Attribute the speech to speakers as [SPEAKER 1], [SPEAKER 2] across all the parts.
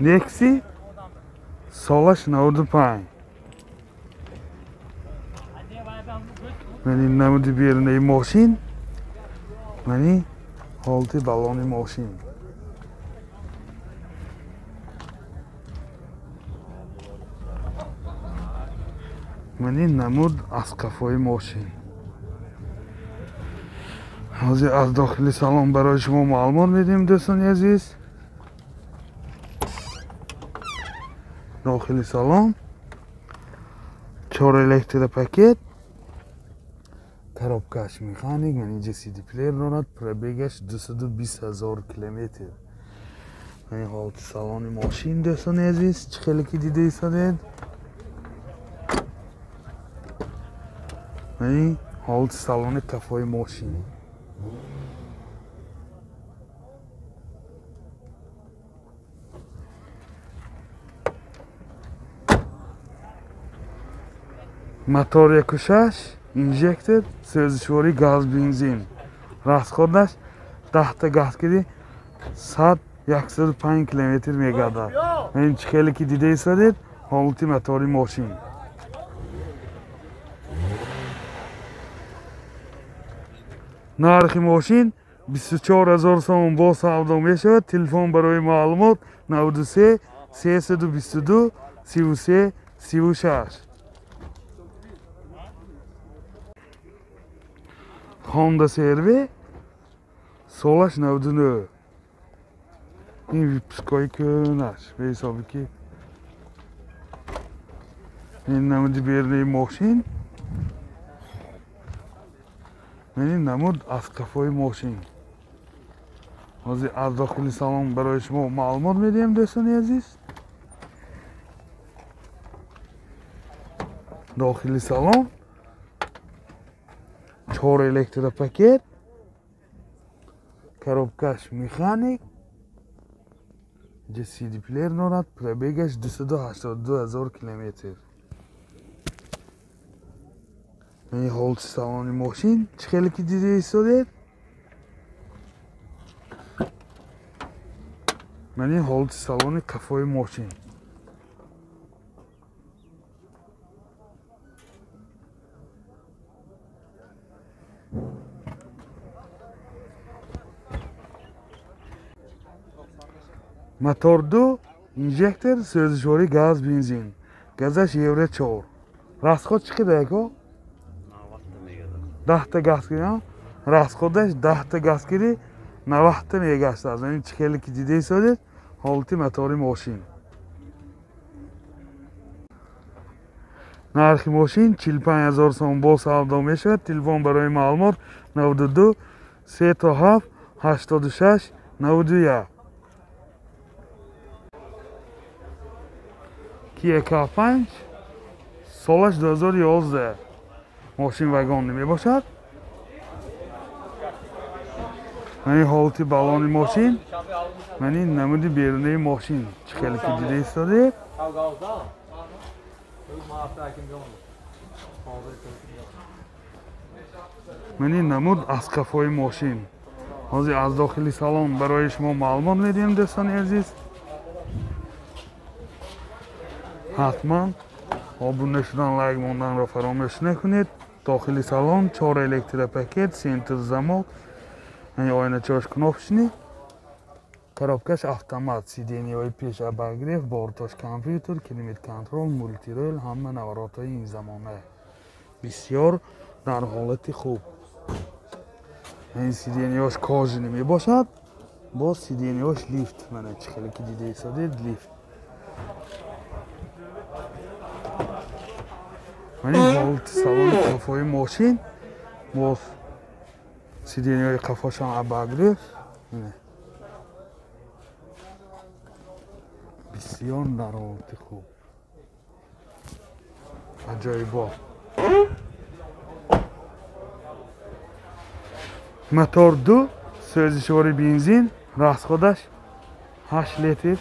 [SPEAKER 1] Nexi солаш 95. Мани намуди берунаи мошин, мани ҳолати баллони мошин. Мани намуд аз қафои мошин. Ҳозир аз дохили салон барои шумо маълумот медиҳем, дӯстони азиз. Дохили салон 4 электропакет, коробкаш механик, ман инҷа CD плеер дорад, пробегаш 220 000 километр. Мани ҳолати салони мошин, дӯстони азиз, чӣ хеле ки дида истодед. Мани ҳолати салони қафои мошин. Мотор 1.6 инжектор, сӯзишворӣ газ бензин. Расходаш 10 газ киди 100-105 километр мегардад. Ин чӣ хеле ки дида истодед, ҳолати мотори мошин. Нархи мошин 24 000 сомон бо савдо мешавад. Телефон барои маълумот 93 322 33 36. Honda CR-V солаш 99. Ин випускҳои кӯнаш ба ҳисоби ки ин намуди берунаи мошин, ин намуд аз қафои мошин. Ҳозир аз дохили салон барои шумо маълумот медиҳем, дӯстони азиз. Дохили салон 4 электропакет, коробкаш механик, инҷа CD плеер дорад, пробегаш 282 000 километр. Ин ҳолати салони мошин чӣ хеле ки дида истодед. Ман ин ҳолати салони қафои мошин. Мотор 2 инжектор, сӯзишворӣ газ бензин. Газаш евро 4. Расход чӣ қадар ако? 10 газ киди, расходаш 10 газ киди 90 мегаштааст. Ин чӣ хеле ки дида истодед, ҳолати мотори мошин. Нархи мошин 45 000 сомон бо савдо мешавад. Телефон барои маълумот 92 37 86 91. Kia K5 солаш 2011. Мошин вагон мебошад. Мани ҳолати баллони мошин, мани намуди берунаи мошин чӣ хеле ки дида истодед. Мани намуд аз қафои мошин. Ҳозир аз дохили салон барои шумо маълумот медиҳем, дӯстони азиз. Ҳатман обуна шудан, лайк монданро фаромӯш накунед. Дохили салон 4 электропакет, центр замок, оиначаҳош кнопочный, коробкаш автомат, сиденьяҳои пеш обогрев, бортош компютер, климат-контрол, мултирол, ҳама наворотҳои ин замона. Бисёр дар ҳолати хуб. Ин сиденьяҳош кожаный мебошад, боз сиденьяҳош лифт. Мана чӣ хеле ки дида истодед, лифт. Мани ҳолати салони қафои мошин, боз сиденьяҳои қафошам обогрев. Бисёр дар ҳолати хуб. Аҷоибот. Мотор 2 сӯзишвори бензин, расходаш 8 литр,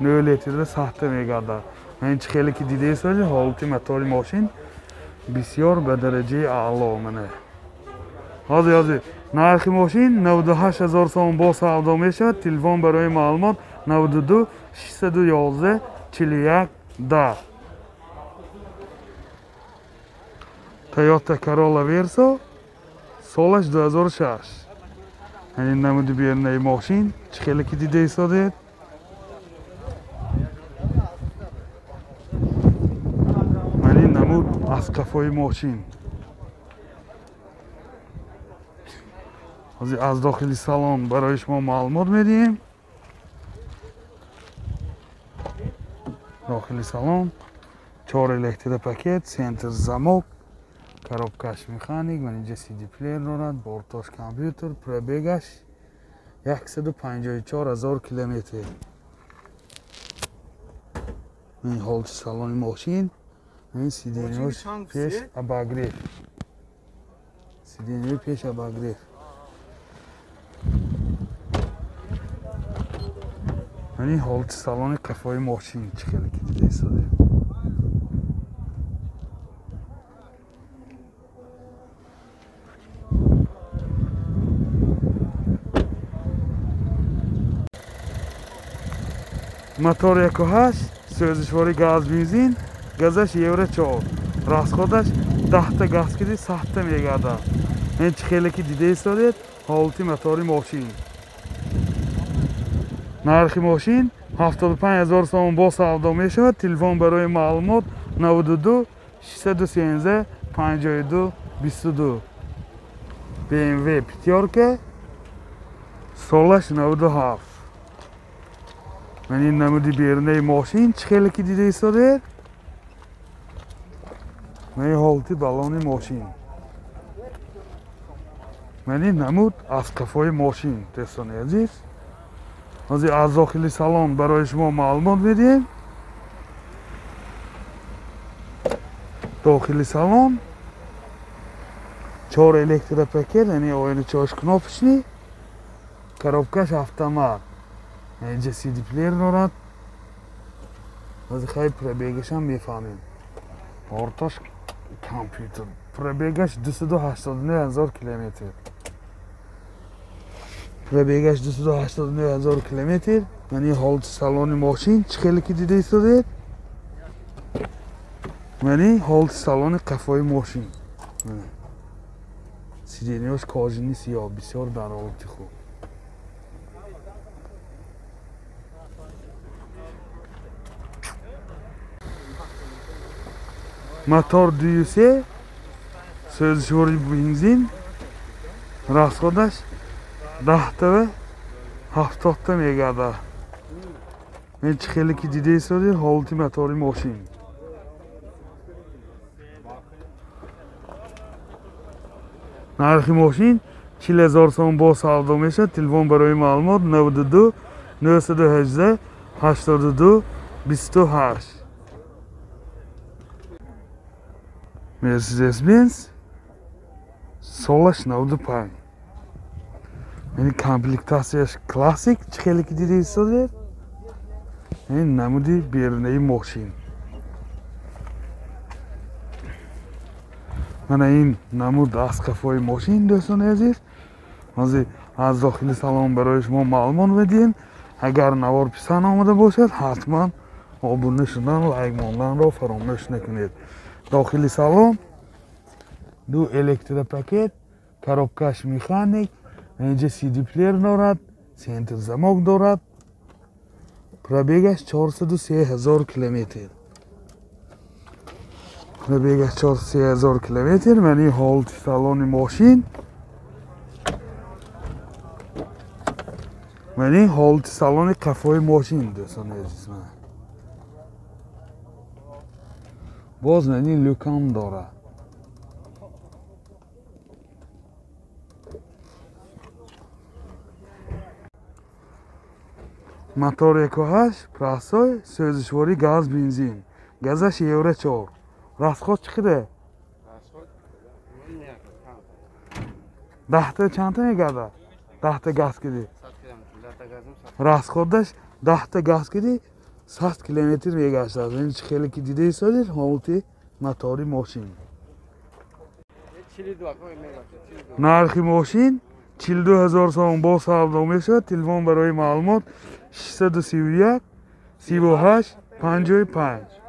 [SPEAKER 1] 9 литрда сахта мегардад. Ин чӣ хеле ки дида истодед, ҳолати мотори мошин бисёр ба дараҷаи аъло. Мана ҳозир нархи мошин 98 000 сомон бо савдо мешавад. Телефон барои маълумот 92 611 41 10. Toyota Corolla Verso солаш 2006. Ҳамин намуди берунаи мошин чӣ хеле ки дида истодед. Ман ин намуд аз қафои мошин. Ҳозир аз дохили салон барои шумо маълумот медиҳем. Дохили салон 4 электропакет, центр замок, коробкаш механик, ман инҷа CD плеер дорад, бортош компютер, пробегаш 154 000 километр. Ин ҳолати салони мошин, ин сиденьош пеш обогрев. Сиденьои пеш обогрев. Ин ҳолати салони қафои мошин чӣ хеле ки дида истодем. Мотор 1.8, сӯзишвори газ бензин, газаш евро 4. Расходаш 10 та газ киди 100 та мегардад. Ин чӣ хеле ки дида истодед ҳолати мотори мошин. Нархи мошин 75 000 сомон бо савдо мешавад. Телефон барои маълумот 92 613 52 22. BMW пятёрка, солаш 97. Ман ин намуди берунаи мошин чӣ хеле ки дида истодед. Ман ин ҳолати баллони мошин. Ман ин намуд аз қафои мошин, дӯстони азиз. Ҳозир аз дохили салон барои шумо маълумот медиҳем. Дохили салон 4 электропакет, яъне оиначаҳош кнопочный, коробкаш автомат. Инҷа CD плеер дорад. Ҳозир хай пробегашам мефаҳмем. Бортош компютер. Пробегаш 289 000 километр. Пробегаш 289 000 километр. Ман ин ҳолати салони мошин чӣ хеле ки дида истодед. Ман ин ҳолати салони қафои мошин. Сиденьош кожини сиёҳ, бисёр дар ҳолати хуб. Мотор 2.3, сӯзишвори бензин, расходаш 10 та 70 та мегардад. Ин чӣ хеле ки дида истодед ҳолати мотори мошин. Нархи мошин 40 000 сомон бо савдо мешавад. Телефон барои маълумот 92 918 82 28. Mercedes-Benz солаш 95. Яъне комплектатсияш классик, чӣ хеле ки дида истодед. Ин намуди берунаи мошин. Мана ин намуд аз қафои мошин, дӯстони азиз. Ҳозир аз дохили салон барои шумо маълумот медиҳем. Агар навор писанд омада бошад, ҳатман обуна шудан, лайк монданро фаромӯш накунед. Дохили салон 2 электропакет, коробкаш механик, инҷа CD плеер дорад, центр замок дорад. Пробегаш 403 000 километр. Пробегаш 403 000 километр. Ман ин ҳолати салони мошин. Ман ин ҳолати салони қафои мошин, дӯстони азиз. Боз ман ин люкам дорад. Мотор 1.8, простой, сӯзишвори газ бензин. Газаш евро 4. Расход чӣ қадар? 10 та чанд та мегардад? 10 та газ киди. Расходаш 10 та газ киди 100 километр мегаштад. Ин чӣ хеле ки дида истодед ҳолати мотори мошин. Нархи мошин 42 ҳазор сомон бо савдо мешавад. Телефон барои маълумот 631 38 55.